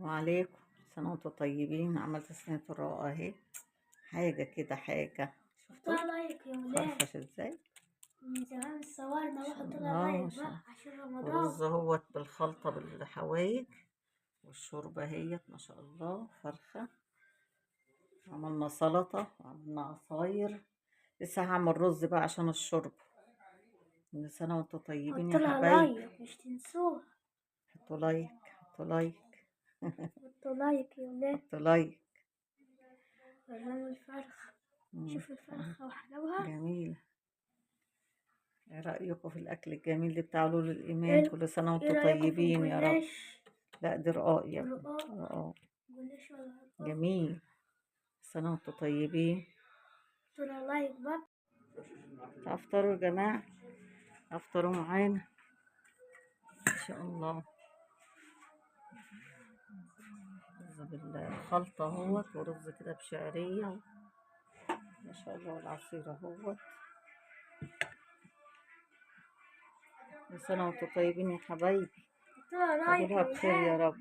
وعليكم سنة وانتم طيبين. عملت صينية الرقاق اهي، حاجة كده حاجة. شفتوا حطها like يا ولاد. فرفش ازاي؟ من زمان صورنا ما شاء وحط لها الله ما like شاء بقى الله. عشان رمضان. ورز اهوت بالخلطة بالحوايج، والشوربة اهيت ما شاء الله فرخة. عملنا سلطة وعملنا عصاير. لسه هعمل رز بقى عشان الشوربة. كل سنة وانتم طيبين حط يا لها حبايبي. like، مش تنسوها. حطوا like، حطوا like، حطوا like يا ولاد. حطوا like. ورانا الفرخة. شوف الفرخة وحلاوها. جميلة. ايه رأيكم في الأكل الجميل اللي بتاع لولو الإيمان؟ كل سنة وانتم ايه رأيكم في طيبين يا رب. الجلاش؟ لا دي رقاق يا ابني. رقاق. رقاق. جلاش ولا رقاق؟ جميل. سنة وانتم طيبين. حطوا لها like بقى. افطروا يا جماعة، افطروا معانا ان شاء الله. رز بالخلطة اهوت، ورز كده بشعرية ما شاء الله، والعصير اهوت. كل سنة وانتم طيبين يا حبايبي. حطوا لها like قولوها يا بخير يا ولاد. رب.